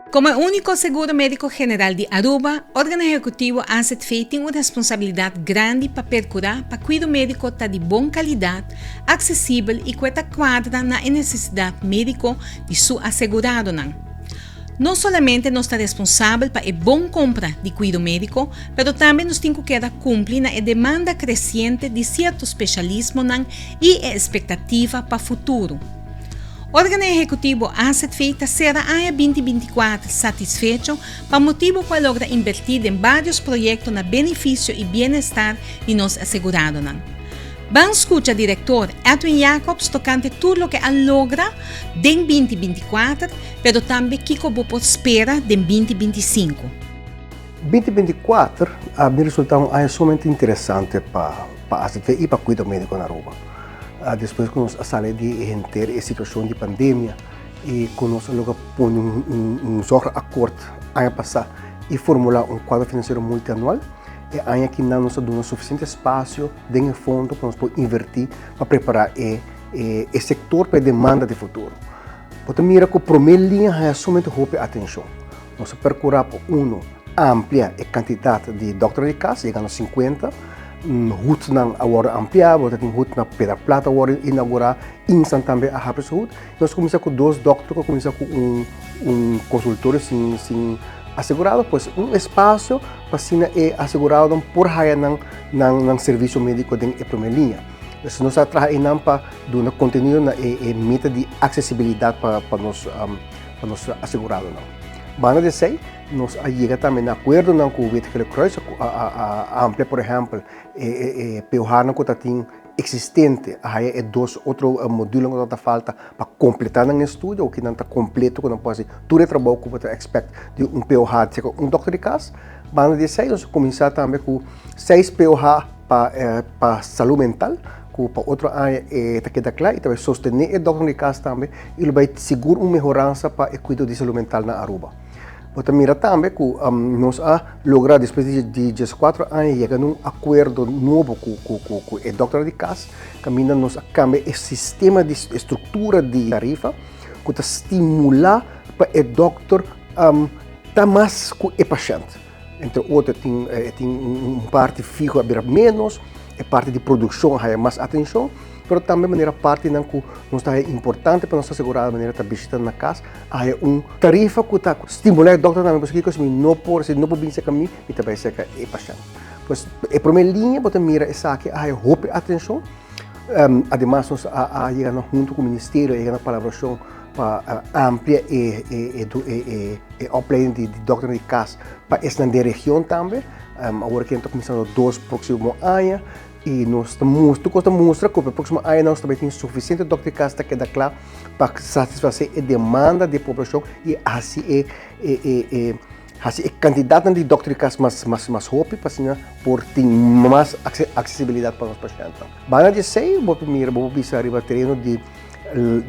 Como e unico seguro medico general di Aruba, Organo Ehecutivo AZV tin un responsabilidad grandi pa percura pa cuido medico ta di bon calidad, accesibel y cu e ta cuadra na e necesidad medico di su aseguradonan. No solamente nos ta responsabel pa e bon compra di cuido medico, pero tambe nos tin cu keda cumpli na e demanda creciente di cierto specialismonan y e expectativa pa futuro. Organo Ehecutivo AZV ta cera aña 2024 satisfecho pa motibo cu a logra inverti den varios proyecto na beneficio y bienestar di nos aseguradonan. Ban scucha Director Edwin Jacobs tocante tur loke a logra den 2024, pero tambe kico bo por spera den 2025. 2024 a bin resulta un aña sumamente interesante pa pa AZV y pa cuido medico na Aruba. Despues cu nos a sali di e henter e situacion di pandemia y cu nos a logra pone un un zorgakkoord aña pasa y formula un cuadro financiero multianual, e aña aki nan nos a duna suficiente espacio den e fondo pa nos por inverti pa prepara e e sector pa e demanda di futuro. Bo ta mira cu prome liña haya sumamente hopi atencion. Nos a percura pa uno amplia e cantidad di dokter di cas, yega na 50. Hutnan a wordo amplia, bo ta tin hut na Pedra Plata a wordo inaugura, Insan tambe a habri su hut. Nos a cuminsa cu dos dokter cu a cuminsa cu un un consultorio sin sin asegurado, pues un espacio pa asina e aseguradonan por haya nan nan nan servicio medico den e primer liña. Entonces nos a traha einan pa duna contenido na e e meta di accesibilidad pa pa nos pa nos aseguradonan. Banda di esei, nos a yega tambe na akuerdonan ku Wit Gele Kruis a a amplia por ehèmpel e e POH-nan ku ta tin eksistente a haya e dos otro modulonan ku ta falta pa kompletá nan estudio oki nan ta kompleto ku nan por hasi tur e trabou ku bo ta ekspèkt di un POH serka un dòkter di kas. Banda di esei nos a kuminsá tambe ku seis POH pa pa salú mental ku pa otro aña e ta keda kla i ta bai sostené e dòkternan di kas tambe i lo bai sigur un mehoransa pa e kuido di salú mental na Aruba. Bo ta mira tambe ku nos a logra despues di di dieskuatro aña yega na un akuerdo nobo ku ku ku ku e dòkternan di kas kaminda nos a kambia e sistema di e struktura di tarifa ku ta stimulá pa e dòkter ta mas ku e pashènt. Entre otro tin e tin un parti fiho a bira menos, e parti di produkshon a haya mas atenshon, pero tambe manera partinan ku nos ta haya importante pa nos asegurá manera ta bishita na kas a haya un tarifa ku ta stimulá e dòkter tambe pasobra kiko si mi no por si no por bin serka mi, mi ta bai serka e pashènt. Pues e promé liña bo ta mira esaki a haya hopi atenshon, ademas nos a yega na hunto ku ministerio a yega na palabrashon pa amplia e e e opleiding di dokternan di kas pa esnan den region tambe. Awor aki nan ta kuminsando dos próksimo aña i nos ta mustra, tur kos ta mustra ku pa e próksimo aña nos ta bai tin sufisiente dòkter di kas ta keda kla pa satisfasé e demanda di e poblashon i hasi e e hasi e kantidatnan di dòkter di kas mas mas mas hopi pa asina por tin mas aksesibilidat pa nos pashèntnan. Banda di esei bo por mira bo por bisa riba tereno di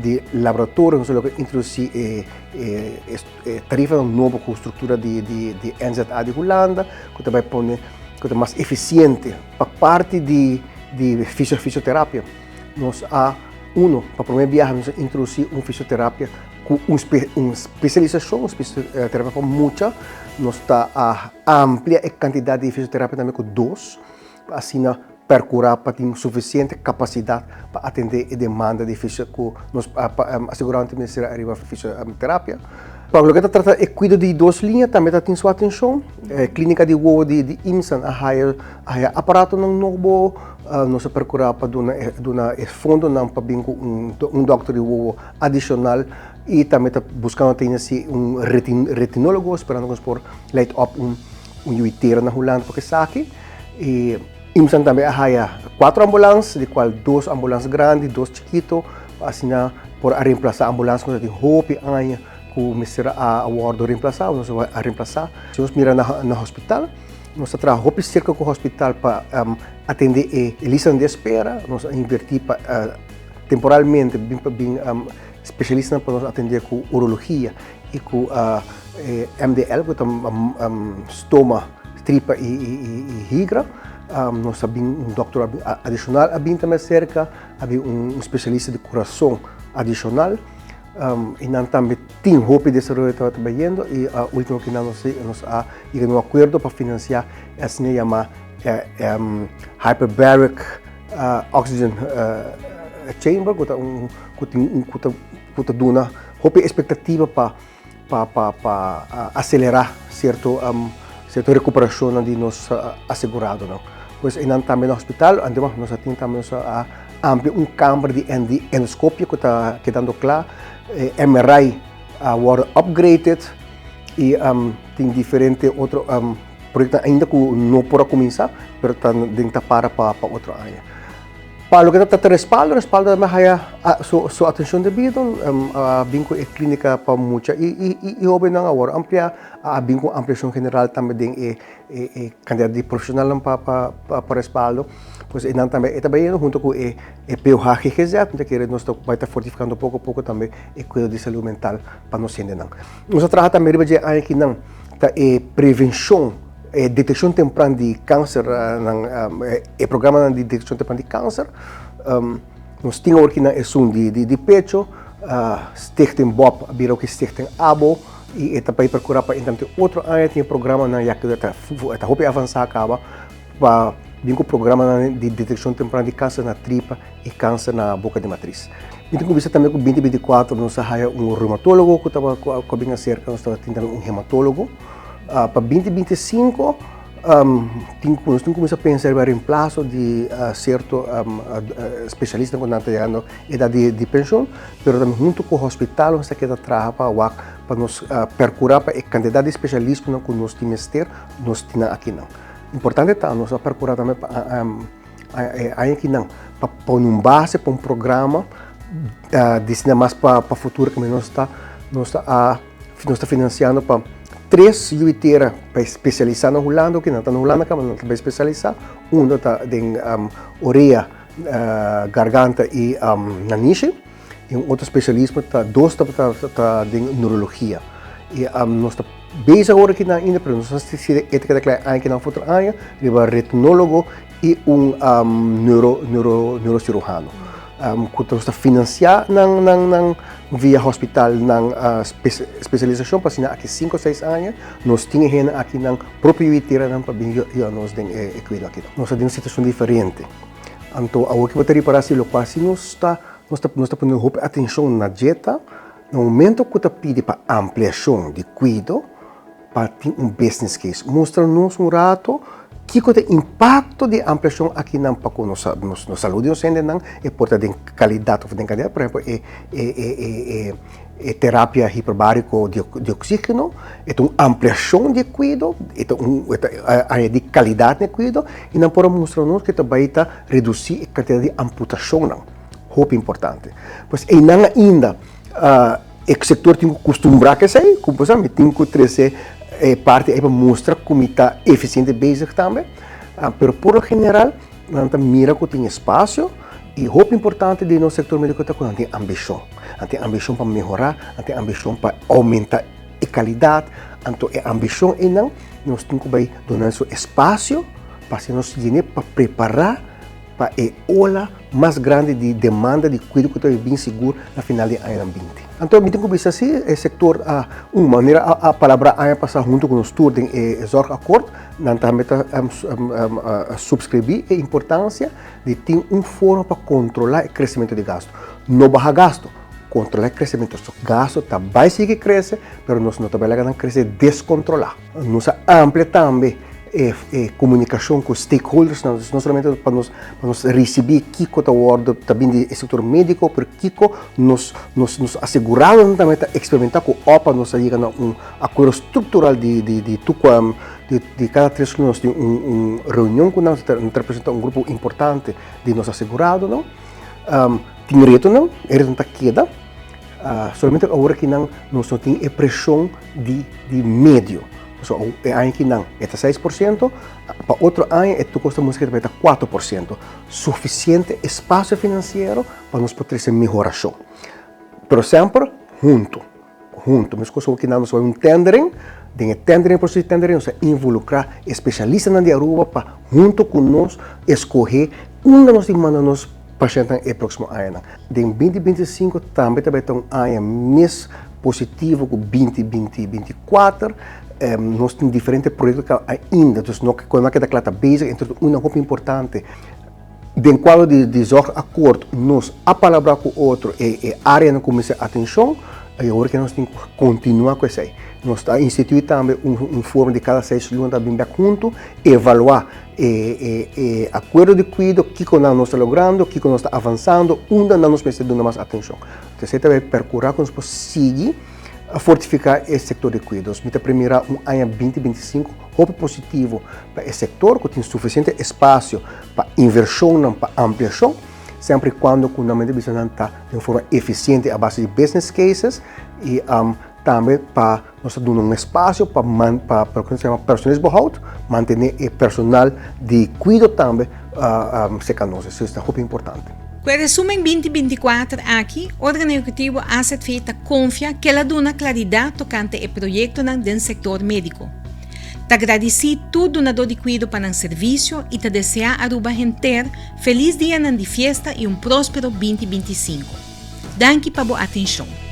di laboratorio nos a logra introduci e e tarifanan nobo cu structura di di di NZA di Hulanda cu ta bay pone cu ta mas eficiente pa parti di di fisioterapia nos a uno pa prome biaha nos a introduci un fisioterapia cu un un specialisacion un fisioterapia pa mucha nos ta a amplia e cantidad di fisioterapia tambe cu dos pa asina percura pa tin suficiente capacidad pa atende e demanda di fisio cu nos asegurado tin mester ariba fisioterapia. Pa loke ta trata e cuido di dos liña tambe ta tin su atencion. E clinica di wowo di IMSAN a haya a haya aparatonan nobo, nos a percura pa duna duna e fondonan pa bin cu un dokter di wowo adicional y tambe ta buscando ta si un retinologo esperando cu nos por light up un yuitera na Hulanda pa esaki. E IMSAN tambe a haya cuatro ambulans, di cual dos ambulans grandi, dos chikito, pa asina por a reemplasa ambulans cu ta tin hopi aña cu mester a wordo reemplasa, nos a reemplasa. Si nos mira na hospital, nos ta traha hopi cerca cu hospital pa atende e listanan di espera, nos a inverti pa temporalmente bin pa bin specialistanan pa nos atende cu urologia y cu MDL cu ta stoma, tripa y higra. Nos a bin un dokter adicional a bin tambe cerca, a bin un specialista di curason adicional. I nan tambe tin hopi desaroyo tabata bayendo i ultimo kinan nos a yega na un akuerdo pa finansiá e asina yamá hyperbaric oxygen chamber ku ta un ku tin ku ta ku ta duna hopi espektativa pa pa pa pa aselerá sierto sierto rekuperashonnan di nos aseguradonan. Pues einan tambe na hospital antes nos a tin tambe nos a amplia un kamber di endoscopio ku ta kedando kla, MRI a wòrdu upgraded i tin diferente otro proyektonan ainda ku no por a kuminsá pero ta den ta para pa otro aña. Pa loke ta trata respaldo, respaldo tambe a haya su atencion debido, a bin cu e clinica pa mucha y hobennan a worde amplia, a bin cu ampliacion general tambe den e cantidad di profesionalnan pa respaldo, pues eynan tambe e ta bayendo hunto cu e POH-GGZ, mi ta kere nos ta bay ta fortificando poco poco tambe e cuido di salud mental pa nos hendenan. Nos a traha tambe riba dje aña akinan ta e prevencion. E deteccion tempran di cancer nan e programanan di deteccion tempran di cancer nos tin awor kinan esun di di pecho Stichting Bob a bira oki Stichting Abo y e ta bay percura pa entrante otro aña tin e programanan ya cu ta ta hopi avansa caba pa bin cu programanan di deteccion tempran di cancer na tripa y cancer na boca di matriz. Mi tin cu bisa tambe cu binti 24 nos a haya un reumatologo cu taba cu a bin acerca nos tabatin tambe un hematologo. Pa 2025 tin ku nos tin kuminsá pensa riba reemplaso di sierto spesialistanan ku nan ta yegando edat di penshon, pero tambe huntu ku hospital nos ta keda traha pa wak pa nos perkurá pa e kantidat di spesialismonan ku nos tin mester nos tin nan akinan. Importante ta nos a perkurá tambe pa e aña akinan pa pone un base pa un programa destiná mas pa futuro ku nos ta nos ta a Nos ta finansiando pa tres yu di tera pa espesialisá na Hulanda, oke nan ta na Hulanda kaba nan ta bai espesialisá. Un ta den orea, garganta i nanishi i un otro spesialismo ta dos ta den neurologia. I nos ta bezig awor aki nan ainda pero nos ta si e ta keda kla e aña aki nan of otro aña riba retinólogo i un neuro neuro neurociruhano ku nos ta finansiá nan nan nan via hospital nan spesialisashon pa asina aki sinku o seis aña nos tin e hende aki nan propio witeranan pa bin yuda nos den e kuido aki. Nos ta den un situashon diferente anto awor ki bo ta ripará si lokual si nos ta nos ta nos ta pone hopi atenshon na dje ta na momento ku ta pidi pa ampliashon di kuido pa tin un business case. Mustra nos un rato kiko ta e impacto di e ampliacion akinan pa cu nos nos salud di nos hendenan, e por ta den calidad of den cantidad, por ehempel e e e e e terapia hiperbarico di di oxigeno, e ta un ampliacion di e cuido, e ta un e ta añadi calidad na e cuido y nan por a mustra nos cu ta bay ta reduci e cantidad di amputacionnan, hopi importante. Pues eynan ainda. E sector tin cu custumbra cu esey, cu bo sa mi tin cu trece e parti ey pa mustra cu mi ta eficiente bezig tambe, pero por lo general nan ta mira cu tin espacio y hopi importante den nos sector medico ta cu nan tin ambicion, nan tin ambicion pa mehora, nan tin ambicion pa aumenta e calidad, anto e ambicion eynan nos tin cu bay duna su espacio pa asina nos yene pa prepara. Pa e ola mas grandi di demanda di kuido ku ta bin sigur na final di añanan 20. Anto mi tin ku bisa si e sektor a un manera a palabrá aña pasá huntu ku nos tur den e zorgakkoord, nan tambe ta supskribí e importansia di tin un forma pa kontrolá e kresementu di gastu. No baha gastu, kontrolá e kresementu. So gastu ta bai sigui krese, pero nos no ta bai laga nan krese deskontrolá. Nos a amplia tambe e e komunikashon ku stakeholdersnan, no solamente pa nos pa nos risibí kiko ta wòrdu ta bin di e sektor médiko, pero kiko nos nos nos aseguradonan tambe ta eksperimentá ku òf nos a yega na un akuerdo struktural di di di tur kua di di kada tres luna nos tin un un reunion ku nan, nan ta representá un grupo importante di nos aseguradonan. Tin retonan, e retonan ta keda. Solamente awor akinan nos no tin e preshon di di medio. Pasobra e aña akinan e ta 6%, pa otro aña e tur kos ta mustra ku e ta 4%. Sufisiente espasio finansiero pa nos por trese mehorashon. Pero semper huntu, huntu. Meskos awor akinan nos a bai un tendering, den e tendering, proseso di tendering nos a involukrá e spesialistanan di Aruba pa huntu ku nos eskohé unda nos tin manda nos. pashèntnan e próksimo añanan. Den 2025 tambe ta bai ta un aña mes positivo ku 2024. Nos tin diferente proyekto kaba ainda, dus no ku no a keda kla ta bezig, entonces una hopi importante. Den kuadro di di zorgakkoord nos a palabrá ku otro e e áreanan ku mester atenshon i awor ke nos tin ku kontinuá ku esei. Nos ta instituí tambe un un forma di kada seis luna ta bin bèk huntu, evaluá e e e akuerdo di kuido, kiko nan nos ta logrando, kiko nos ta avansando, unda nan nos mester duna mas atenshon. Entonces esei ta bai perkurá ku nos por sigui fortifiká e sektor di kuido. Mi ta premirá un aña 2025 hopi positivo pa e sektor ku tin sufisiente espasio pa invershonnan, pa ampliashon, semper i kuando ku nan mester bisa nan ta den un forma efisiente a base di business cases i tambe pa nos ta duna un espasio pa pa loke nos ta yama personeelsbehoud, mantené e personal di kuido tambe serka nos. Esei ta hopi importante. Ku e resumen 2024 aki, Organo Ehekutivo AZV ta konfia ku el a duna klaridat tokante e proyektonan den sektor médiko. Ta gradisí tur dunadó di kuido pa nan servisio i ta deseá Aruba henter felis dianan di fiesta i un próspero 2025. Danki pa bo atenshon.